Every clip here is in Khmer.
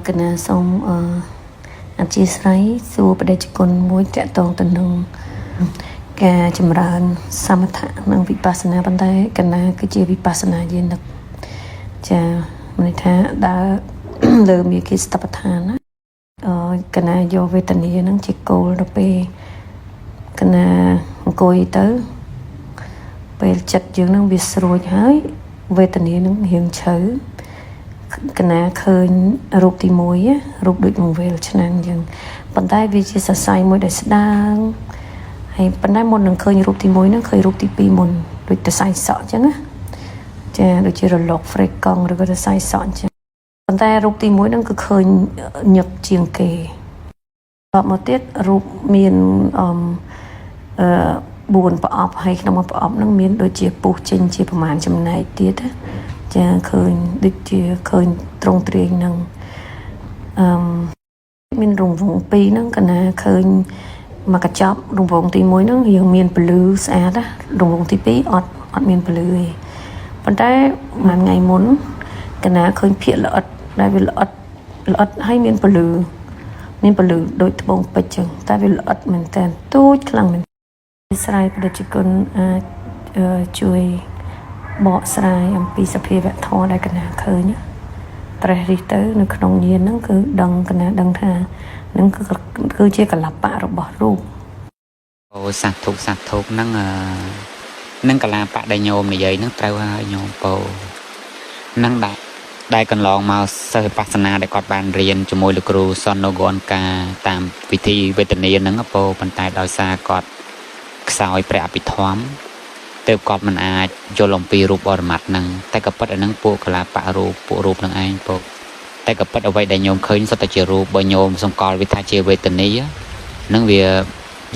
កណាសូមអឺអធិស្ឋានសួរព្រះតេជគុណមួយតកតងទៅនឹងការចម្រើនសមថៈនិងវិបស្សនាប៉ុន្តែកណាគឺជាវិបស្សនាយានិកចាមានន័យថាដើរ លើមាគ៌ាសតិប្បដ្ឋានណាអឺកណាយកវេទនាហ្នឹងជាគោលដល់ពេលកណាអង្គុយទៅ ពេលចិត្តយើងនឹងវាស្រួចហើយវេទនានឹងរៀងឈៅកណាឃើញរូបទី1ណារូបដូចវង្វេលឆ្នាំងអញ្ចឹងប៉ុន្តែវាជាសរសៃមួយដែលស្ដើងហើយប៉ុន្តែមុននឹងឃើញរូបទី1ហ្នឹងឃើញរូបទី2មុនដូចសរសៃសក់អញ្ចឹងណាចាដូចជារលកហ្វ្រេកង់ឬក៏សរសៃសក់អញ្ចឹងប៉ុន្តែរូបទី1ហ្នឹងគឺឃើញញឹកជាងគេតមកទៀតរូបមានអឺអឺ4ប្រអប់ហើយក្នុងមួយប្រអប់ហ្នឹងមានដូចជាពុះចេញជាប្រមាណចំណែកទៀតណាចាឃើញដូចជាឃើញត្រង់ទ្រាយហ្នឹងអឺមានរង្វង់ពីរហ្នឹងកណាឃើញមកកញ្ចប់រង្វង់ទី1ហ្នឹងរៀងមានពលឺស្អាតណារង្វង់ទី2អត់អត់មានពលឺទេប៉ុន្តែមួយថ្ងៃមុនកណាឃើញភាកល្អិតដែលវាល្អិតល្អិតហើយមានពលឺមានពលឺដូចត្បូងពេជ្រចឹងតែវាល្អិតមែនតើទូចខ្លាំងមែនស្រ័យប្រជាជនអាចជួយបកស្រាយអំពីសភាវៈធម៌ដែលកណាឃើញត្រេះរិះទៅនៅក្នុងញាណហ្នឹងគឺដឹងកណាដឹងថាហ្នឹងគឺគឺជាកលបៈរបស់រូប អូសាធុសាធុហ្នឹងអឺនឹងកលាបៈដែលញោមនិយាយហ្នឹងត្រូវហើយញោមពោនឹងដែរដែលកន្លងមកសិស្សវិបស្សនាដែលគាត់បានរៀនជាមួយលោកគ្រូសុនណូហ្គនកាតាមវិធីវេទនាហ្នឹងពោប៉ុន្តែដោយសារគាត់ខ្សោយព្រះអភិធម្មទើបគាត់មិនអាចយល់អំពីរូបបរមត្តហ្នឹងតែក៏ពិតអាហ្នឹងពួកកលាបៈរូបពួករូបហ្នឹងឯងពោតែក៏ពិតអ្វីដែលញោមឃើញសុទ្ធតែជារូបបើញោមសង្កល់វាថាជាវេទនាហ្នឹងវា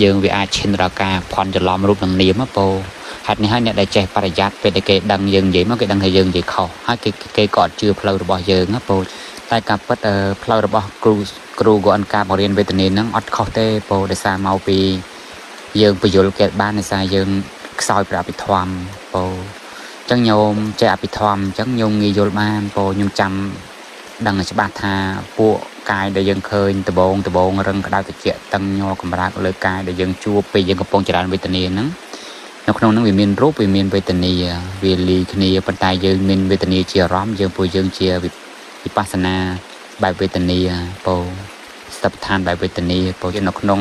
យើងវាអាចឈានដល់ការភ័ន្តច្រឡំរូបនឹងនាមពោហេតុនេះហើយអ្នកដែលចេះបរិយ័តពេលដែលគេដឹងយើងនិយាយមកគេដឹងថាយើងនិយាយខុសហើយគេគេក៏អត់ជឿផ្លូវរបស់យើងណាពោតែការពិតផ្លូវរបស់គ្រូគ្រូក៏អនការបង្រៀនវេទនាហ្នឹងអត់ខុសទេពោដោយសារមកពីយើងពយល់គេបានដោយសារយើងខ្សោយព្រះអភិធម្មពោអញ្ចឹងញោមចេះអភិធម្មអញ្ចឹងញោមងាយយល់បានពោញោមចាំដឹងឲ្យច្បាស់ថាពួកកាយដែលយើងឃើញដបងដបងរឹងក្តៅត្រជាក់តឹងញ័រកម្រើកលើកាយដែលយើងជួបពេលយើងកំពុងចម្រើនវេទនាហ្នឹងនៅក្នុងហ្នឹងវាមានរូបវាមានវេទនាវាលីគ្នាប៉ុន្តែយើងមានវេទនាជាអារម្មណ៍យើងពួកយើងជាវិបស្សនាបែបវេទនាពោស្ថិដ្ឋានបែបវេទនាពោនៅក្នុង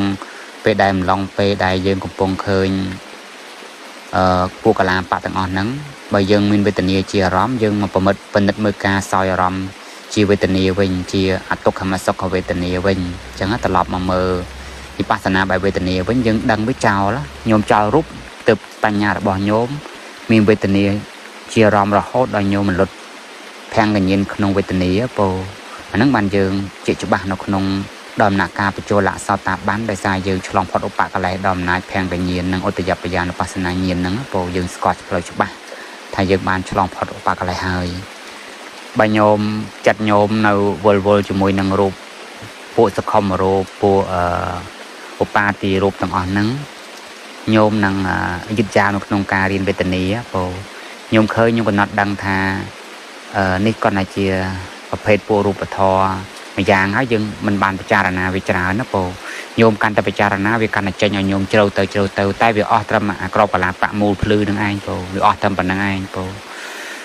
ពេលដែលម្លងពេលដែលយើងកំពុងឃើញអឺពួកកលាបៈទាំងអស់ហ្នឹងបើយើងមានវេទនាជាអារម្មណ៍យើងមកប្រមិតពិនិត្យមើលការសោយអារម្មណ៍ជាវេទនាវិញជាអទុក្ខមសុខវេទនាវិញអញ្ចឹងត្រឡប់មកមើលវិបស្សនាបែបវេទនាវិញយើងដឹងវាចោលញោមចោលរូបទើបបញ្ញារបស់ញោមមានវេទនាជាអារម្មណ៍រហូតដល់ញោមមលុតភាំងកញ្ញានក្នុងវេទនាពោអាហ្នឹងបានយើងជាច្បាស់នៅក្នុងដំណាក់កាលបញ្ចូលលសោតាបានដោយសារយើងឆ្លងផុតឧបកិលេសដល់អំណាចភាំងកញ្ញាននិងឧត្តយបយានុបស្សនាញាណហ្នឹងពោយើងស្គាល់ផ្លូវច្បាស់ថាយើងបានឆ្លងផុតឧបកិលេសហើយបើញោមចិត្តញោមនៅវល់វល់ជាមួយនឹងរូបពួកសខុមរូបពួកអឺឧបាទីរូបទាំងអស់ហ្នឹងញោមនឹងយឹតយ៉ាវនៅក្នុងការរៀនវេទនាពោញោមឃើញញោមកំណត់ដឹងថានេះគាត់តែជាប្រភេទពួករូបធម៌មួយយ៉ាងហើយយើងមិនបានពិចារណាវាច្រើនណាពោញោមកាន់តែពិចារណាវាកាន់តែចេញឲ្យញោមជ្រៅទៅជ្រៅទៅតែវាអស់ត្រឹមអាក្របកលាបៈមូលភ្លឺនឹងឯងពោវាអស់ត្រឹមប៉ុណ្្នឹងឯងពោ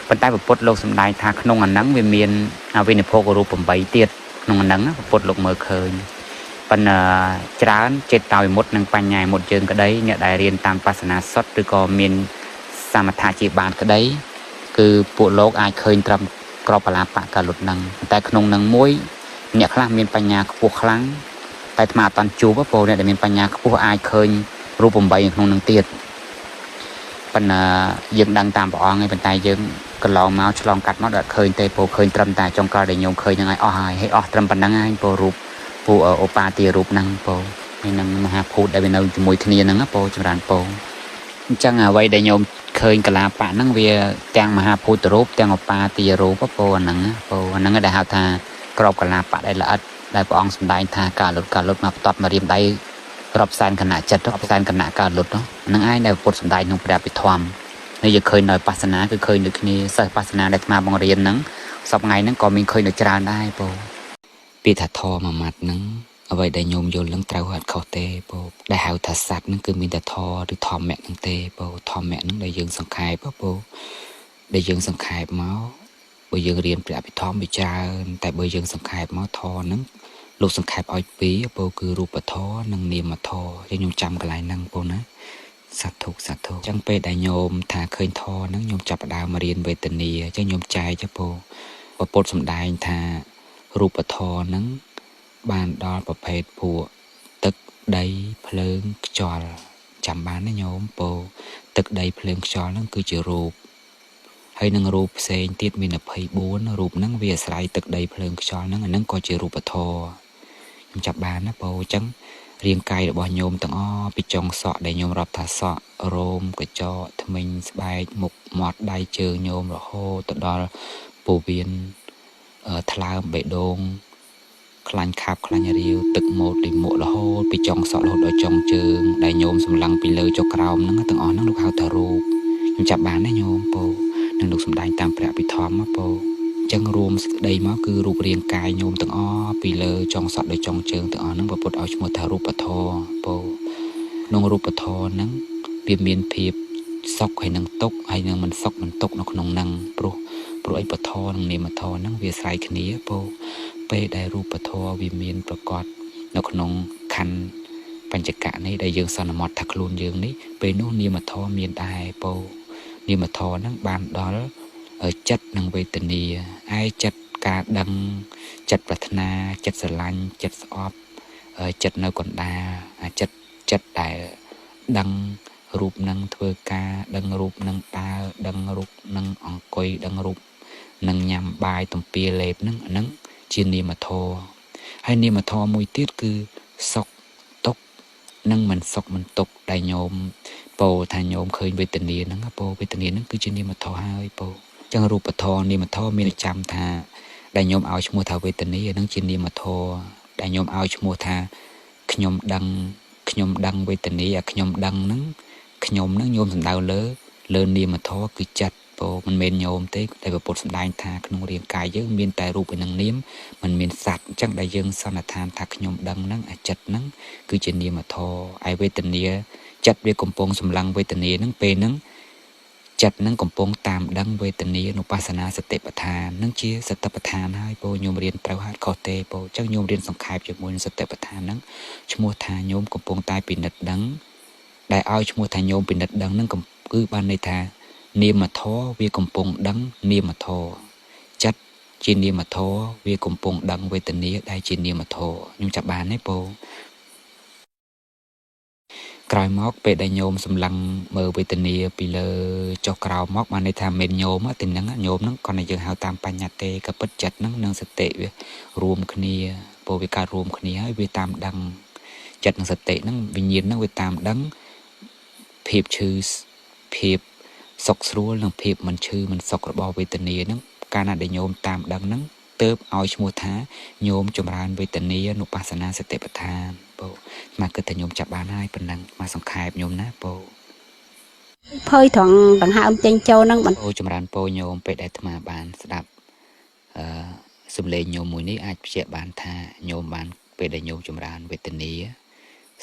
ប៉ុន្តែពុទ្ធលោកសំដែងថាក្នុងអាហ្នឹងវាមានអវិនិភោគរូប8ទៀតក្នុងអាហ្នឹងពុទ្ធលោកមើលឃើញប៉ុន្តែច្រើនចិត្តតោវិមុតនិងបញ្ញាវិមុតយើងក្តីអ្នកដែលរៀនតាមបាសនាសុទ្ធឬក៏មានសមថៈជាបានក្តីគឺពួកលោកអាចឃើញត្រឹមក្របកលាបៈកលុតហ្នឹងតែក្នុងនឹងមួយអ្នកខ្លះមានបញ្ញាខ្ពស់ខ្លាំងតែអាត្មាអត់តាន់ជួបព្រោះអ្នកដែលមានបញ្ញាខ្ពស់អាចឃើញរូប8ក្នុងនឹងទៀតប៉ុន្តែយើងដឹងតាមព្រះអង្គឯងប៉ុន្តែយើងកន្លងមកឆ្លងកាត់មកដល់ឃើញទេព្រោះឃើញត្រឹមតែចុងក្រោយដែលញោមឃើញហ្នឹងឯងអស់ហើយហើយអស់ត្រឹមប៉ុណ្្នឹងឯងព្រោះរូបពួកឧបាទារូបហ្នឹងពោហើយនឹងមហាភូតដែលវានៅជាមួយគ្នាហ្នឹងពោចម្រើនពោអញ្ចឹងអ្វីដែលញោមឃើញកលាបៈហ្នឹងវាទាំងមហាភូតរូបទាំងឧបាទារូបពោអាហ្នឹងពោអាហ្នឹងដែលហៅថាក្របកលាបៈដែលល្អិតដែលព្រះអង្គសម្ដែងថាការលុតការលុតមកផ្ទាត់មករៀមដៃរាប់សែនគណៈចិត្តរាប់សែនគណៈការលុតហ្នឹងឯងដែលពុទ្ធសម្ដែងក្នុងព្រះពិធម្មនេះយើងឃើញដោយបាសនាគឺឃើញដូចគ្នាសិស្សបាសនាដែលអាត្មាបង្រៀនហ្នឹងសប្តាហ៍ថ្ងៃហ្នឹងក៏មានឃើញដូចច្រើនដែរបង ពាក្យថាធម៌មួយម៉ាត់ហ្នឹងអ្វីដែលញោមយល់នឹងត្រូវអត់ខុសទេពោដែលហៅថាសត្វហ្នឹងគឺមានតែធម៌ឬធម្មៈហ្នឹងទេពោធម្មៈហ្នឹងដែលយើងសង្ខេបពោដែលយើងសង្ខេបមកបើយើងរៀនព្រះអភិធម្មវាច្រើនតែបើយើងសង្ខេបមកធម៌ហ្នឹងលោកសង្ខេបឲ្យពីរពោគឺរូបធម៌និងនាមធម៌យើងខ្ញុំចាំកន្លែងហ្នឹងពោណាសាធុសាធុអញ្ចឹងពេលដែលញោមថាឃើញធម៌ហ្នឹងញោមចាប់ផ្ដើមរៀនវេទនាអញ្ចឹងញោមចែកពោពពុទ្ធសំដែងថារូបធម៌ហ្នឹងបានដល់ប្រភេទពួកទឹកដីភ្លើងខ្យល់ចាំបានទេញោមពោទឹកដីភ្លើងខ្យល់ហ្នឹងគឺជារូបហើយនឹងរូបផ្សេងទៀតមាន24រូបហ្នឹងវាអាស្រ័យទឹកដីភ្លើងខ្យល់ហ្នឹងអាហ្នឹងក៏ជារូបធម៌ខ្ញុំចាប់បានណាពោអញ្ចឹងរាងកាយរបស់ញោមទាំងអស់ពីចុងសក់ដែលញោមរាប់ថាសក់រោមកញ្ចក់ធ្មេញស្បែកមុខមាត់ដៃជើងញោមរហូតទៅដល់ពោះវៀនថ្លើមបេះដូងខ្លាញ់ខាប់ខ្លាញ់រាវទឹកម៉ូតលិមួករហូតពីចុងសក់រហូតដល់ចុងជើងដែលញោមសម្លឹងពីលើចុះក្រោមហ្នឹងទាំងអស់ហ្នឹងលោកហៅថារូបខ្ញុំចាប់បានណាញោមពោនឹងលោកសំដែងតាមព្រះអភិធម្មពោអញ្ចឹងរួមសេចក្តីមកគឺរូបរាងកាយញោមទាំងអស់ពីលើចុងសក់ដល់ចុងជើងទាំងអស់ហ្នឹងព្រះពុទ្ធឲ្យឈ្មោះថារូបធម៌ពោក្នុងរូបធម៌ហ្នឹងវាមានភាពសុខហើយនឹងទុក្ខហើយនឹងមិនសុខមិនទុក្ខនៅក្នុងហ្នឹងព្រោះអីពធនិងនាមធម៌ហ្នឹងវាស្រ័យគ្នាពោពេលដែលរូបធម៌វាមានប្រកបនៅក្នុងខណ្ឌបញ្ចកៈនេះដែលយើងសន្មត់ថាខ្លួនយើងនេះពេលនោះនាមធម៌មានដែរពោនាមធម៌ហ្នឹងបានដល់ចិត្តនិងវេទនាឯចិត្តការដឹងចិត្តប្រាថ្នាចិត្តស្រឡាញ់ចិត្តស្អប់ចិត្តនៅកណ្ដាលអាចិត្តដែលដឹងរូបនឹងធ្វើការដឹងរូបនឹងដើរដឹងរូបនឹងអង្គុយដឹងរូបនឹងញ៉ាំបាយទំពាលេបហ្នឹងអាហ្នឹងជានាមធម៌ហើយនាមធម៌មួយទៀតគឺសុខទុក្ខនិងមិនសុខមិនទុក្ខដែលញោមពោថាញោមឃើញវេទនាហ្នឹងពោវេទនាហ្នឹងគឺជានាមធម៌ហើយពោចឹងរូបធម៌នាមធម៌មានចាំថាដែលញោមឲ្យឈ្មោះថាវេទនាហ្នឹងជានាមធម៌ដែលញោមឲ្យឈ្មោះថាខ្ញុំដឹងខ្ញុំដឹងវេទនាអាខ្ញុំដឹងហ្នឹងខ្ញុំហ្នឹងញោមសំដៅលើនាមធម៌គឺចិត្តពោមិនមែនញោមទេតែព្រះពុទ្ធសម្ដែងថាក្នុងរាងកាយយើងមានតែរូបនិងនាមមិនមានសត្វអញ្ចឹងដែលយើងសន្និដ្ឋានថាខ្ញុំដឹងហ្នឹងអាចិត្តហ្នឹងគឺជានាមធម៌ឯវេទនាចិត្តវាកំពុងសម្លឹងវេទនាហ្នឹងពេលហ្នឹងចិត្តហ្នឹងកំពុងតាមដឹងវេទនានុបស្សនាសតិប្បដ្ឋានហ្នឹងជាសតិប្បដ្ឋានហើយពោញោមរៀនត្រូវហាត់ខុសទេពោអញ្ចឹងញោមរៀនសង្ខេបជាមួយនឹងសតិប្បដ្ឋានហ្នឹងឈ្មោះថាញោមកំពុងតែពិនិត្យដឹងដែលឲ្យឈ្មោះថាញោមពិនិត្យដឹងហ្នឹងគឺបានន័យថានាមធម៌វាកំពុងដឹងនាមធម៌ចិត្តជានាមធម៌វាកំពុងដឹងវេទនាដែលជានាមធម៌ខ្ញុំចាប់បានទេពោក្រោយមកពេលដែលញោមសម្លឹងមើលវេទនាពីលើចុះក្រោមមកបានន័យថាមិនញោមទីហ្នឹងញោមហ្នឹងគាត់តែយើងហៅតាមបញ្ញត្តិក៏ពិតចិត្តហ្នឹងនិងសតិវារួមគ្នាពោវាកើតរួមគ្នាហើយវាតាមដឹងចិត្តនិងសតិហ្នឹងវិញ្ញាណហ្នឹងវាតាមដឹងភាពឈឺភាពសុខស្រួលនិងភាពមិនឈឺមិនសុខរបស់វេទនាហ្នឹងកាលណាដែលញោមតាមដឹងហ្នឹងទើបឲ្យឈ្មោះថាញោមចម្រើនវេទនានុបស្សនាសតិប្បដ្ឋានពោមកគិតថាញោមចាប់បានហើយប៉ុណ្ណឹងមកសង្ខេបញោមណាពោភ័យត្រង់ដង្ហើមចេញចូលហ្នឹងពោចម្រើនពោញោមពេលដែលអាត្មាបានស្ដាប់សំឡេងញោមមួយនេះអាចបញ្ជាក់បានថាញោមបានពេលដែលញោមចម្រើនវេទនា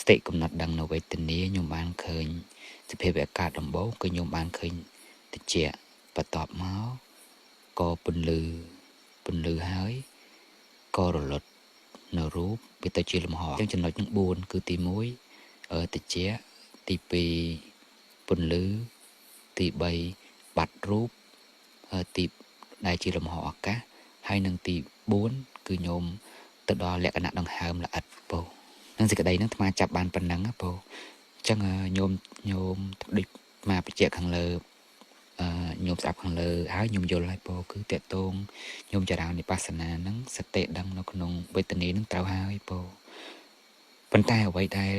សតិកំណត់ដឹងនៅវេទនាញោមបានឃើញសភាពអាកាសដំបូងគឺញោមបានឃើញតិចបន្ទាប់មកក៏ពន្លឺហើយក៏រលត់នៅរូបវាទៅជាលំហអញ្ចឹងចំណុចនឹង4គឺទី1តិចទី2ពន្លឺទី3បាត់រូបទីដែលជាលំហអាកាសហើយនឹងទី4គឺញោមទៅដល់លក្ខណៈដង្ហើមល្អិតពោនឹងសេចក្តីនឹងអាត្មាចាប់បានប៉ុណ្ណឹងពោអញ្ចឹងញោមដូចមកបញ្ជាក់ខាងលើញោមស្ដាប់ខាងលើហើយញោមយល់ហើយពោគឺតេតងញោមចរានិបស្សនាហ្នឹងសតិដឹងនៅក្នុងវេទនាហ្នឹងត្រូវហើយពោប៉ុន្តែអ្វីដែល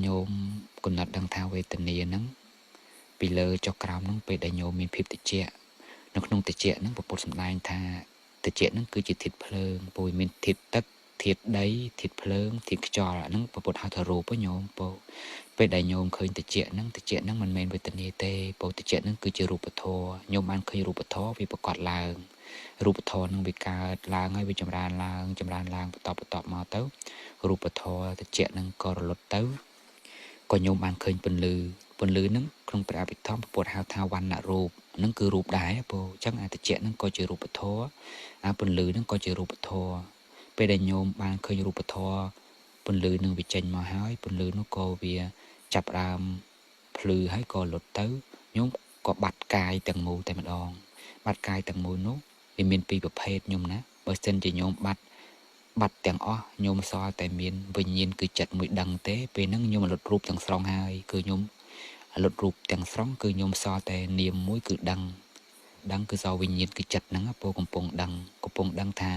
ញោមកំណត់ដឹងថាវេទនាហ្នឹងពីលើចុះក្រោមហ្នឹងពេលដែលញោមមានភាពតិចនៅក្នុងតិចហ្នឹងព្រះពុទ្ធសម្ដែងថាតិចហ្នឹងគឺជាធាតុភ្លើងពោមានធាតុទឹកធាតុដីធាតុភ្លើងធាតុខ្យល់អាហ្នឹងព្រះពុទ្ធហៅថារូបញោមពោពេលដែលញោមឃើញតិចហ្នឹងតិចហ្នឹងមិនមែនវេទនាទេពោតិចហ្នឹងគឺជារូបធម៌ញោមបានឃើញរូបធម៌វាប្រកបឡើង រូបធម៌នឹងវាកើតឡើងហើយវាចម្រើនឡើងចម្រើនឡើងបន្តបន្តមកទៅរូបធម៌តិចនឹងក៏រលត់ទៅក៏ញោមបានឃើញពន្លឺពន្លឺនឹងក្នុងព្រះអភិធម្មពុទ្ធហៅថាវណ្ណរូបនឹងគឺរូបដែរពោអញ្ចឹងអាតិចនឹងក៏ជារូបធម៌អាពន្លឺនឹងក៏ជារូបធម៌ពេលដែលញោមបានឃើញរូបធម៌ពន្លឺនឹងវាចេញមកហើយពន្លឺនោះក៏វាចាប់ដើមភ្លឺហើយក៏លត់ទៅញោមក៏បាត់កាយទាំងមូលតែម្ដងបាត់កាយទាំងមូលនោះវាមានពីរប្រភេទញោមណាបើសិនជាញោមបាត់ទាំងអស់ញោមសល់តែមានវិញ្ញាណគឺចិត្តមួយដឹងទេពេលហ្នឹងញោមលត់រូបទាំងស្រុងហើយគឺញោមលត់រូបទាំងស្រុងគឺញោមសល់តែនាមមួយគឺដឹងដឹងគឺសល់វិញ្ញាណគឺចិត្តហ្នឹងពោកំពុងដឹងកំពុងដឹងថា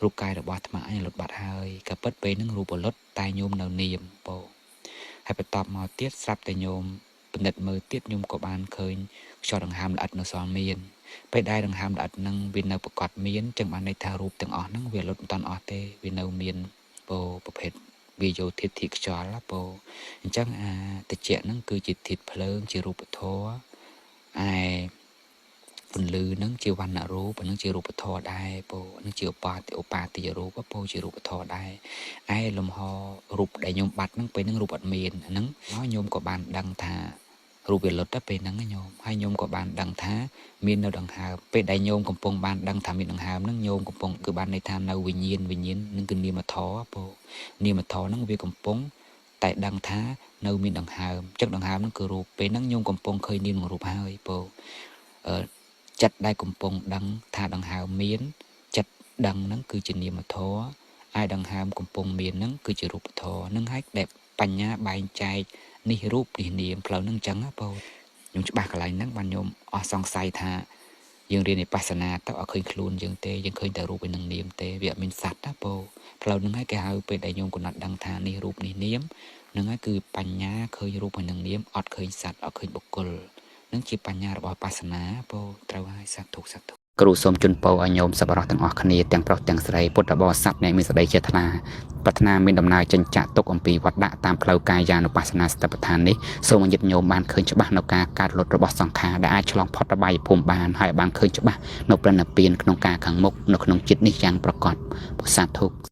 រូបកាយរបស់អាត្មាអញលត់បាត់ហើយក៏ពិតពេលហ្នឹងរូបលត់តែញោមនៅនាមពោហើយបន្ទាប់មកទៀតស្រាប់តែញោមពិនិត្យមើលទៀតញោមក៏បានឃើញខ្យល់ដង្ហើមល្អិតនៅសល់មានពេលដែលដង្ហើមល្អិតហ្នឹងវានៅប្រកបមានចឹងបានន័យថារូបទាំងអស់ហ្នឹងវាលត់មិនតាន់អស់ទេវានៅមានពោប្រភេទវាយោធាតុធាតុខ្យល់ពោអញ្ចឹងអាតិចហ្នឹងគឺជាធាតុភ្លើងជារូបធម៌ឯពន្លឺហ្នឹងជាវណ្ណរូបហ្នឹងជារូបធម៌ដែរពោហ្នឹងជាឧបាតិយរូបពោជារូបធម៌ដែរឯលំហរូបដែលញោមបាត់ហ្នឹងពេលហ្នឹងរូបអត់មានហ្នឹងហើយញោមក៏បានដឹងថារូបវាលត់ទៅពេលហ្នឹងញោមហើយញោមក៏បានដឹងថាមាននៅដង្ហើមពេលដែលញោមកំពុងបានដឹងថាមានដង្ហើមហ្នឹងញោមកំពុងគឺបានន័យថានៅវិញ្ញាណវិញ្ញាណនឹងគឺនាមធម៌ពោនាមធម៌ហ្នឹងវាកំពុងតែដឹងថានៅមានដង្ហើមចឹងដង្ហើមហ្នឹងគឺរូបពេលហ្នឹងញោមកំពុងឃើញនាមនឹងរូបហើយពោចិត្តដែលកំពុងដឹងថាដង្ហើមមានចិត្តដឹងហ្នឹងគឺជានាមធម៌ឯដង្ហើមកំពុងមានហ្នឹងគឺជារូបធម៌ហ្នឹងហើយដែលបញ្ញាបែងចែកនេះរូបនេះនាមផ្លូវហ្នឹងអញ្ចឹងណាបងខ្ញុំច្បាស់កន្លែងហ្នឹងបានញោមអស់សង្ស័យថាយើងរៀនវិបស្សនាទៅអត់ឃើញខ្លួនយើងទេយើងឃើញតែរូបឯនឹងនាមទេវាអត់មានសត្វណាបងផ្លូវហ្នឹងហើយគេហៅពេលដែលញោមកំណត់ដឹងថានេះរូបនេះនាមហ្នឹងហើយគឺបញ្ញាឃើញរូបឯនឹងនាមអត់ឃើញសត្វអត់ឃើញបុគ្គលហ្នឹងជាបញ្ញារបស់វិបស្សនាបងត្រូវហើយសាធុសាធុគ្រូសូមជូនពរឲ្យញោមសប្បុរសទាំងអស់គ្នាទាំងប្រុសទាំងស្រីពុទ្ធបរិស័ទអ្នកមានសេចក្តីជ្រះថ្លាប្រាថ្នាមានដំណើរចេញចាក់ទុកអំពីវត្តដាក់តាមផ្លូវកាយានុបស្សនាសតិប្បដ្ឋាននេះសូមឲ្យញាតិញោមបានឃើញច្បាស់នៅការកើតលត់របស់សង្ខារដែលអាចឆ្លងផុតអបាយភូមិបានហើយបានឃើញច្បាស់នៅព្រះនិព្វានក្នុងការខាងមុខនៅក្នុងជាតិនេះយ៉ាងប្រកបសាធុ។